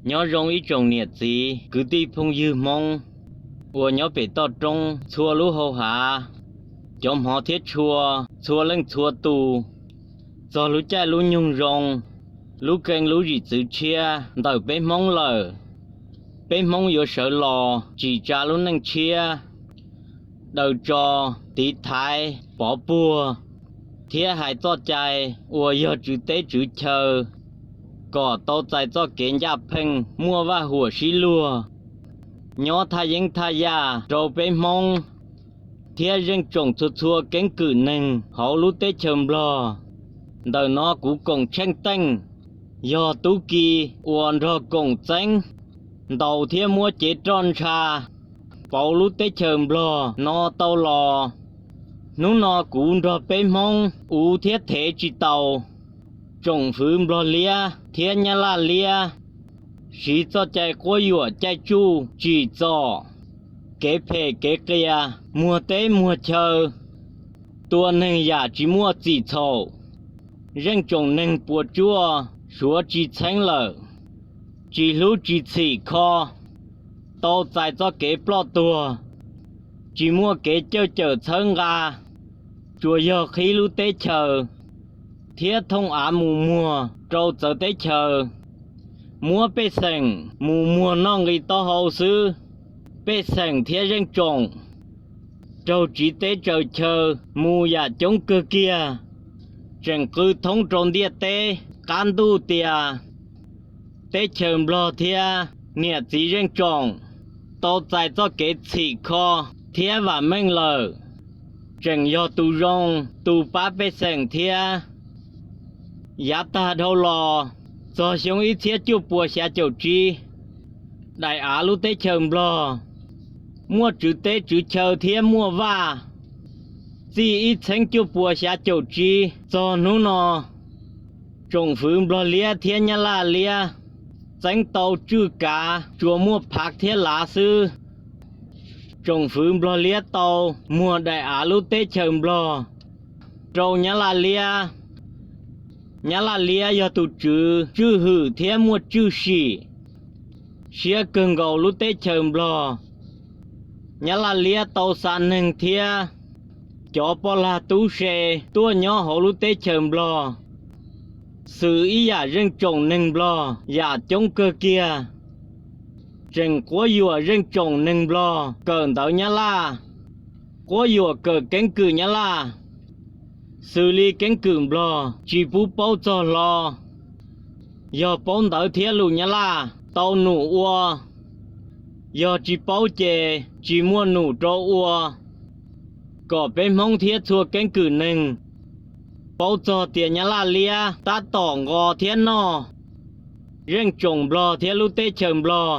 Nyob zoo ib tsoom niam txiv kwv tij phooj ywg Hmoob uas nyob pem toj roob txhua lub hau hav, cov hmov thiab tshua txhua leej txhua tus. Txog lub caij lub nyoog zoo, lub keeb lub zim txwv tshiab ntawm peb Hmoob lawm. Peb Hmoob yuav sawv los tsim tsa lub neej tshiab, daws tso, tiv thaiv, pov puag, thiab hais txoj cai uas yog tswv teb tswv chaw, kom tau txais txoj kev ncaj pheej muaj vaj huam sib luag, nyob thaj yeeb thaj yaj rau peb Hmoob thiab zeej tsoom txhua txhua keeb kwm neeg hauv lub teb chaws Nplog. Ntawm no kuv koom tsheej teej, yog tub ki uas nrog koom txeeb, ntaus thiab muab cev roj ntsha pauv lub teb chaws Nplog no tau los. Hnub no kuv nrog peb Hmoob uv thiab thev tsis taus. Tsoom fwv Nplog liab thiab Nyab Laj liab siv txoj cai quab yuam caij tsuj tsim txom, kev phem kev qias, muag teb muag chaw, tua neeg yam tsis muaj txim txhaum. Zeej tsoom neeg puas tsuaj suav tsis txheeb lawm, tsis hlub tsis txhim kho, tau txais txoj kev ploj tuag, tsis muaj kev cawm cawm txhawb nqa, tsuas yog qhib lub teb chaws thiab thooj av mus muag rau txawv teb chaws, muab pej xeem mus muag noj nqi taub hau xwb. Pej xeem thiab zeej tsoom raug tsiv teb tsaws chaw mus yam coob kawg kiag, tseem qw thoob rau ntiaj teb qab ntuj tias teb chaws Nplog thiab niam txiv zeej tsoom tau txais txoj kev txhim kho thiab vam meej lawm, tseem yog tus zoo tus pab pej xeem thiab. Yav tag dhau los, txog xyoo ib txhiab cuaj puas xya caum tsib, daim av lub teb chaws Nplog muaj tswv teb tswv chaw thiab muaj vaj. Txij ib txheeb cuaj puas xya caum tsib txog hnub no, tsoom fwv Nplog liab thiab Nyab Laj liab txeeb tau tswj kav tsuas muaj phav thiab lav xwb. Tsoom fwv Nplog liab tau muag daim av lub teb chaws Nplog rau Nyab Laj liab. Nyab Laj liab yog tus tswv tswj hwm thiab muaj tswj sim siab kawg nkaus lub teb chaws Nplog. Nyab Laj liab tau xa neeg thiab cov poj lag tub se tuaj nyob hauv lub teb chaws Nplog, xwm ib yam zeej tsoom neeg Nplog yam coob kawg kiag, tseem quab yuam zeej tsoom neeg Nplog kawm ntawv Nyab Laj, quab yuam kawm keeb kwm Nyab Laj, xws li keeb kwm Nplog tsis pub paub txog hlo, yog paub ntawv thiab lus Nyab Laj tau num ua, yog tsis paub ces tsis muaj num rau ua, kom peb Hmoob thiab txhua keeb kwm neeg paub txog tias Nyab Laj liab tab tom nqos thiab noj zeej tsoom Nplog thiab lub teb chaws Nplog,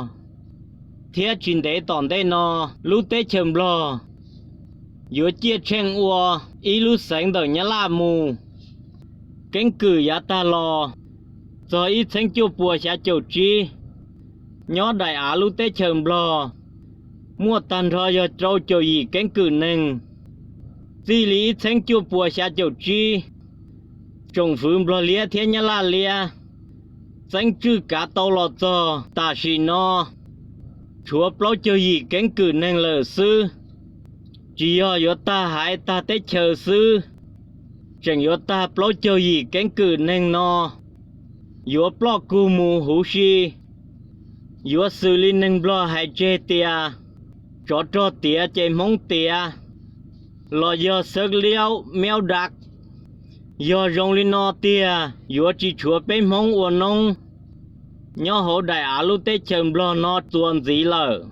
thiab tsis ntev tom ntej no lub teb chaws Nplog yuav ciaj tsheej ua ib lub xeev ntawm Nyab Laj mus. Keeb kwm yav tag los, txog ib txheeb cuaj puas xya caum tsib, nyob daim av lub teb chaws Nplog muaj tag nrho yog rau caum yim keeb kwm neeg. Txij li ib txheeb cuaj puas xya caum tsib, tsoom fwv Nplog liab thiab Nyab Laj liab txeeb tswj kav tau los txog tam sim no, tshuav plaub caug yim keeb kwm neeg lawm xwb. Tsis yog yuav tag haiv tag teb chaws xwb, tseem yuav tag plaub caug yim keeb kwm neeg no, yuav ploj kug mus huv si. Yuav xws li neeg Nplog hais tseg tias, tsov rog tiav ces Hmoob tiav, los yog xeeb liaub miaub dav. Yog zoo li no tiag, yuav tsis tshuav peb Hmoob ua noob nyob hauv daim av lub teb chaws Nplog no txuas ntxiv lawm.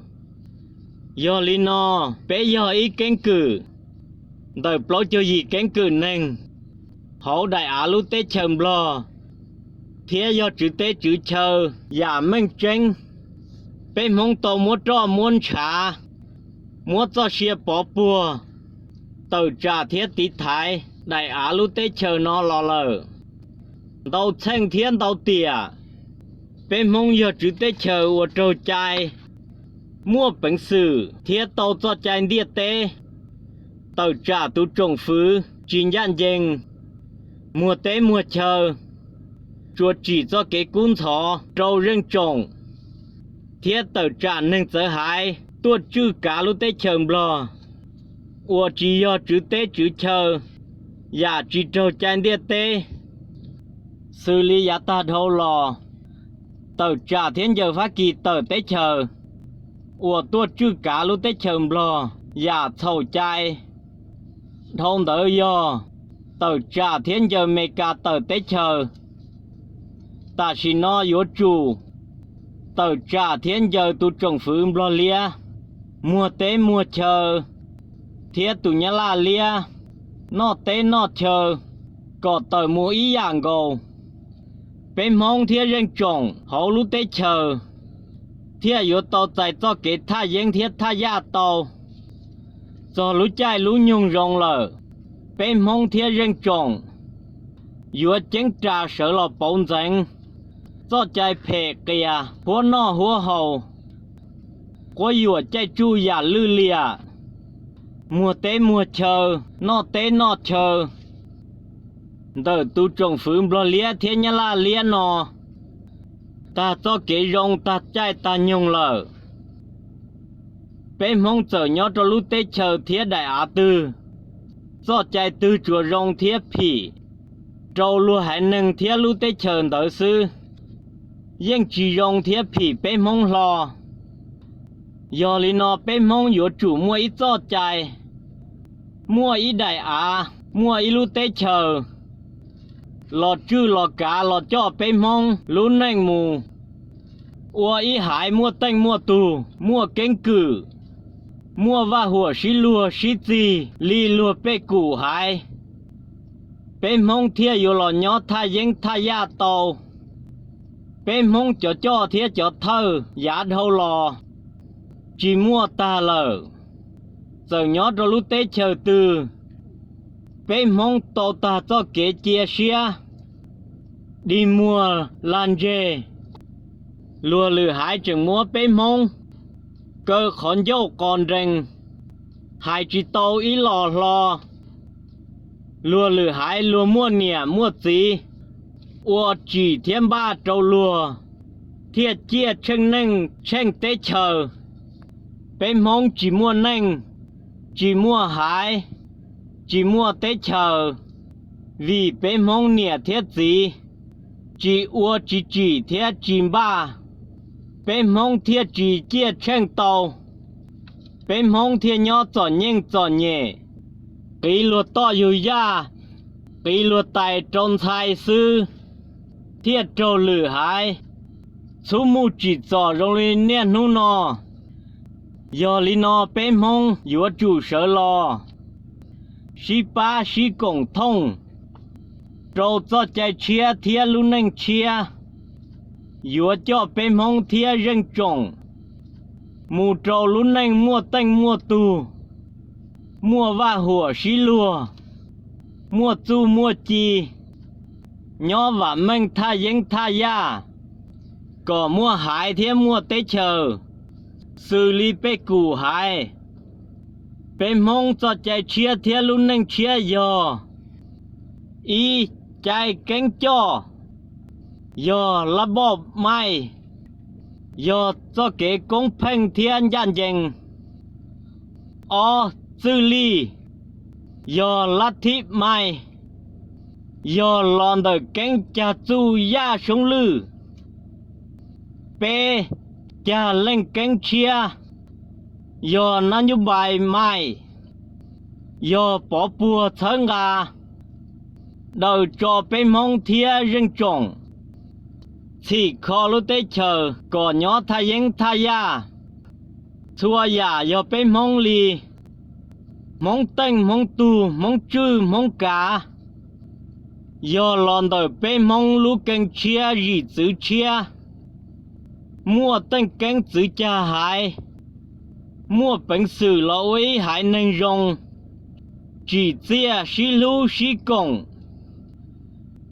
Yog li no, peb yog ib keeb kwm ntawm plaub caug yim keeb kwm neeg hauv daim av lub teb chaws Nplog, thiab yog tswv teb tswv chaw yam meej tseeb. Peb Hmoob tau muab roj muab ntshav, muab txoj sia pov puag, tawm tsam thiab tiv thaiv daim av lub teb chaws no los lawm ntau txheej thiab ntau tiam. Peb Hmoob yog tswv teb chaws uas raug cai, muaj peev xwm thiab tau txoj cai ntiaj teb, tawm tsam tus tsoom fwv tsis ncaj ncees, muag teb muag chaw, tsuas tsim txoj kev kub ntxhov rau zeej tsoom. thiab tawm tsam neeg txawv haiv tuaj tswj kav lub teb chaws Nplog uas tsis yog tswv teb tswv chaw, yam tsis raug cai ntiaj teb, xws li yav tag dhau los tawm tsam thiab ncaws Fab Kis tawm teb chaws uas tuaj tswj kav lub teb chaws Nplog yam txhaum cai. Dhau ntawd yog tawm tsam thiab ncaws Meskas tawm teb chaws. Tam sim no yuav tsum tawm tsam thiab ncaws tus tsoom fwv Nplog liab, muag teb muag chaw, thiab tus Nyab Laj liab, noj teb noj chaw, kom tawm mus ib yam nkaus. Peb Hmoob thiab zeej tsoom hauv lub teb chaws thiaj yuav tau txais txoj kev thaj yeeb thiab thaj yaj tau. Txog lub caij lub nyoog zoo lawm, peb Hmoob thiab zeej tsoom yuav ceeb ras sawv los pauv ntxeev txoj cai phem qias huab noj huab haus, quab yuam caij tsuj yam lwj liam, muag teb muag chaw, noj teb noj chaw ntawm tus tsoom fwv Nplog liab thiab Nyab Laj liab no tag txoj kev zoo tag caij tag nyoog lawm. Peb Hmoob txawm nyob rau lub teb chaws thiab daim av twg, txoj cai twg tsuas zoo thiab phim rau luag haiv neeg thiab lub teb chaws ntawd xwb, yeej tsis zoo thiab phim peb Hmoob hlo. Yog li no peb Hmoob yuav tsum muaj ib txoj cai, muaj ib daim av, muaj ib lub teb chaws los tswj los kav los coj peb Hmoob lub neej mus ua ib haiv muaj teej muaj tug, muaj keeb kwm, muaj vaj huam sib luag sib txig li luag pej kum haiv, peb Hmoob thiaj yuav los nyob thaj yeeb thaj yaj tau. Peb Hmoob cov coj thiab cov thawj yav dhau los tsis muaj tag lawm. Txawm nyob rau lub teb chaws twg, peb Hmoob tau tag txoj kev cia siab, dig muag lag ntseg. Luag lwm haiv tseem muab peb Hmoob kaw qhov ncauj qos nrees, hais tsis tau ib los hlo. Luag lwm haiv luag muaj niam muaj txiv ua tsim thiab npaj rau luag thiaj ciaj tsheej neej tsheej teb chaws. Peb Hmoob tsis muaj neej, tsis muaj haiv, tsis muaj teb chaws, vim peb Hmoob niam thiab txiv tsis ua tsis tsim thiab tsis npaj, peb Hmoob thiaj tsis ciaj tsheej tau. Peb Hmoob thiaj nyob txom nyem txom nyem, qiv luag toj yug yaj, qiv luag tais rau ntxhais xwb, thiaj raug lwm haiv txhub muj tsim txom zoo li niaj hnub no. Yog li no peb Hmoob yuav tsum sawv los sib pab sib koom thooj rau txoj cai tshiab thiab lub neej tshiab, yuav coj peb Hmoob thiab zeej tsoom mus rau lub neej muaj teej muaj tug, muaj vaj huam sib luag, muaj txuj muaj ci, nyob vam meej thaj yeeb thaj yaj, kom muaj haiv thiab muaj teb chaws xws li pej kum haiv. Peb Hmoob txoj cai tshiab thiab lub neej tshiab yog: ib, cai keeb coj, yog lab npoj maij, yog txoj kev koob pheej thiab ncaj ncees. Ob, txwj lij, yog lab thib maij, yog los ntawm keeb cag txuj yaj soob lwj. Peb, cag leej keeb tshiab, yog nab nyub npais maij, yog pov puag txhawb nqa, daws tso peb Hmoob thiab zeej tsoom txhim kho lub teb chaws kom nyob thaj yeeb thaj yaj. Txhua yam yog peb Hmoob li, Hmoob teej Hmoob tug Hmoob tswj Hmoob kav, yog los ntawm peb Hmoob lub keeb tshiab zim txwv tshiab, muaj teej keeb txwv cag haiv, muaj peev xwm los ua ib haiv neeg zoo, tsim txiaj sib hlub sib koom,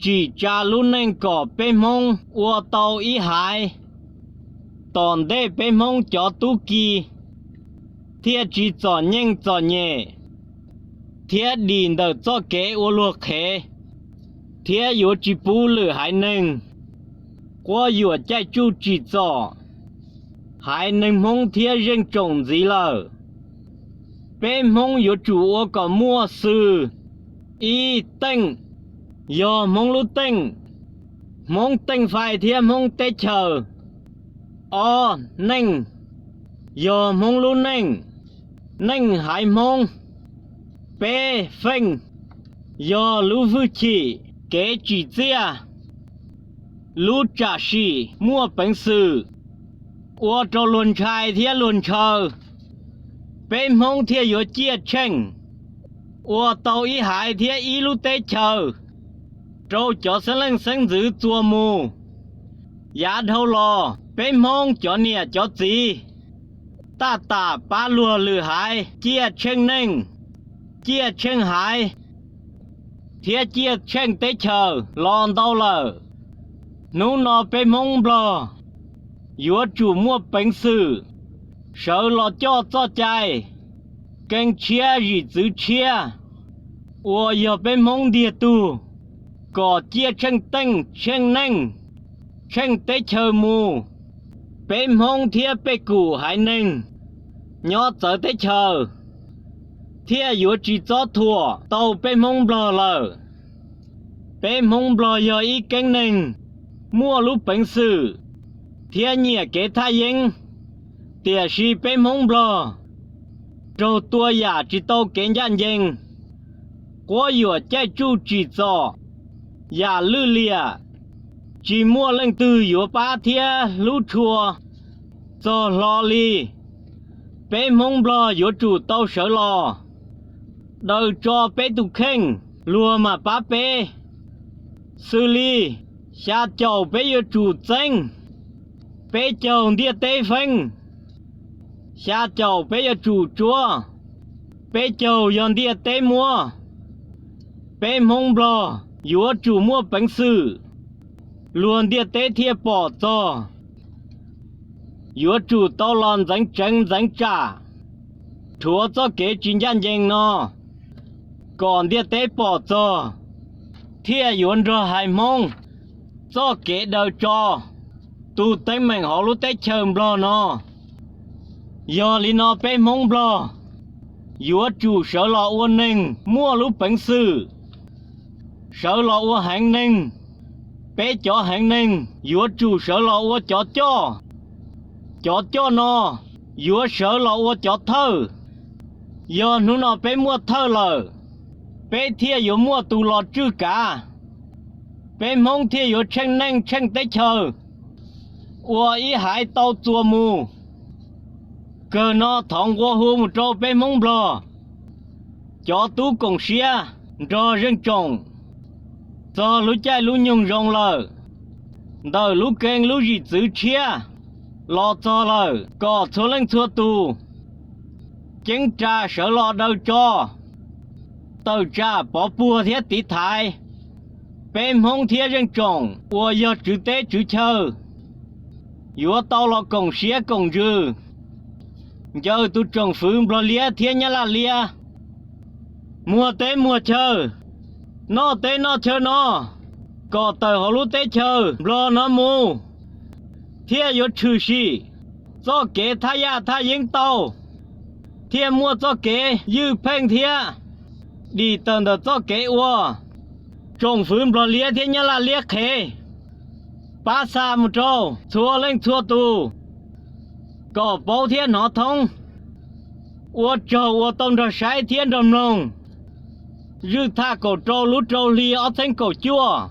tsim tsa lub neej kom peb Hmoob ua tau ib haiv. Tom ntej peb Hmoob cov tub ki thiaj tsis txom nyem txom nyem, thiab dim ntawm txoj kev ua luag qhev, thiab yuav tsis pub lwm haiv neeg quab yuam caij tsuj tsim txom. haiv neeg Hmoob thiab zeej tsoom ntxiv lawm. Peb Hmoob yuav tsum ua kom muaj xws: ib, teej, yog Hmoob lub teej, Hmoob teej fais thiab Hmoob teb chaws. Ob, neej, yog Hmoob lub neej, neej haiv Hmoob. Peb, feej, yog lub hwj chim, kev tsim txiaj, lub tsam sim muaj peev xwm, ua rau luag ntshai thiab luag ntshaw. Peb Hmoob thiaj yuav ciaj tsheej, ua tau ib haiv thiab ib lub teb chaws rau cov xeeb leej xeeb ntxwv txuas mus. Yav dhau los peb Hmoob cov niam cov txiv taj tam pab luag lwm haiv ciaj tsheej neej, ciaj tsheej haiv, thiab ciaj tsheej teb chaws los ntau lawm. Hnub no peb Hmoob Nplog yuav tsum muaj peev xwm sawv los coj txoj cai, keeb tshiab zim txwv tshiab uas yog peb Hmoob ntiag tug, kom ciaj tsheej teej tsheej neej, tsheej teb chaws mus, peb Hmoob thiab pej kum haiv neeg nyob txawv teb chaws thiaj yuav tsis txob thuam tau peb Hmoob Nplog lawm. Peb Hmoob Nplog yog ib keeb neeg muaj lub peev xwm thiab nyiam kev thaj yeeb, tiam sis peb Hmoob Nplog raug tua yam tsis tau kev ncaj ncees, quab yuam caij tsuj tsim txom, yam lwj liam, tsis muaj leej twg yuav pab thiab hlub tshua txog hlo li. Peb Hmoob Nplog yuav tsum tau sawv los daws tso peb tus kheej, luag mam pab peb. Xws li, xya caum peb yuav tsum txeeb, peb caug ntiaj teb feeb, xya caum peb yuav tsum tsuab, peb caug yog ntiaj teb muab. Peb Hmoob Nplog yuav tsum muaj peev xwm, luag ntiaj teb thiaj pom txog. Yuav tsum tau los ntxeev tseev ntxeev tsam, rhuav txoj kev tsis ncaj ncees no kom ntiaj teb pom txog, thiaj yuav nrog haiv Hmoob txoj kev daws tso tus teeb meem hauv lub teb chaws Nplog no. Yog li no peb Hmoob Nplog yuav tsum sawv los ua neeg muaj lub peev xwm, sawv los ua heev neeg. Peb cov heev neeg yuav tsum sawv los ua cov coj, cov coj no yuav sawv los ua cov thawj. Yog hnub no peb muaj thawj lawm, peb thiaj yuav muaj tus los tswj kav, peb Hmoob thiaj yuav tsheej neej tsheej teb chaws, ua ib haiv tau txuas mus. Kawg no thov nqua hu mus rau peb Hmoob Nplog cov tub koom siab nrog zeej tsoom, txog lub caij lub nyoog zoo lawm, ntawm lub keeb lub zim txwv tshiab los txog lawm, kom txhua leej txhua tus ceeb ras sawv los daws tso, tawm tsam pov puag thiab tiv thaiv peb Hmoob thiab zeej tsoom uas yog tswv teb tswv chaw, yuav tau los koom siab koom ntsws ncaws tus tsoom fwv Nplog liab thiab Nyab Laj liab, muag teb muag chaw, noj teb noj chaw no, kom tawm hauv lub teb chaws Nplog no mus, thiaj yuav tshwm sim txoj kev thaj yaj thaj yeeb tau, thiaj muaj txoj kev ywj pheej thiab dim tawm ntawm txoj kev ua tsoom fwv Nplog liab thiab Nyab Laj liab qhev. Pab xa mus rau txhua leej txhua tus kom paub thiab hnov thoob. Ua tsaug uas tau nrog saib thiab nrog mloog. Zwj thaj kaum rau lub rau hli ob txheeb kaum cuaj,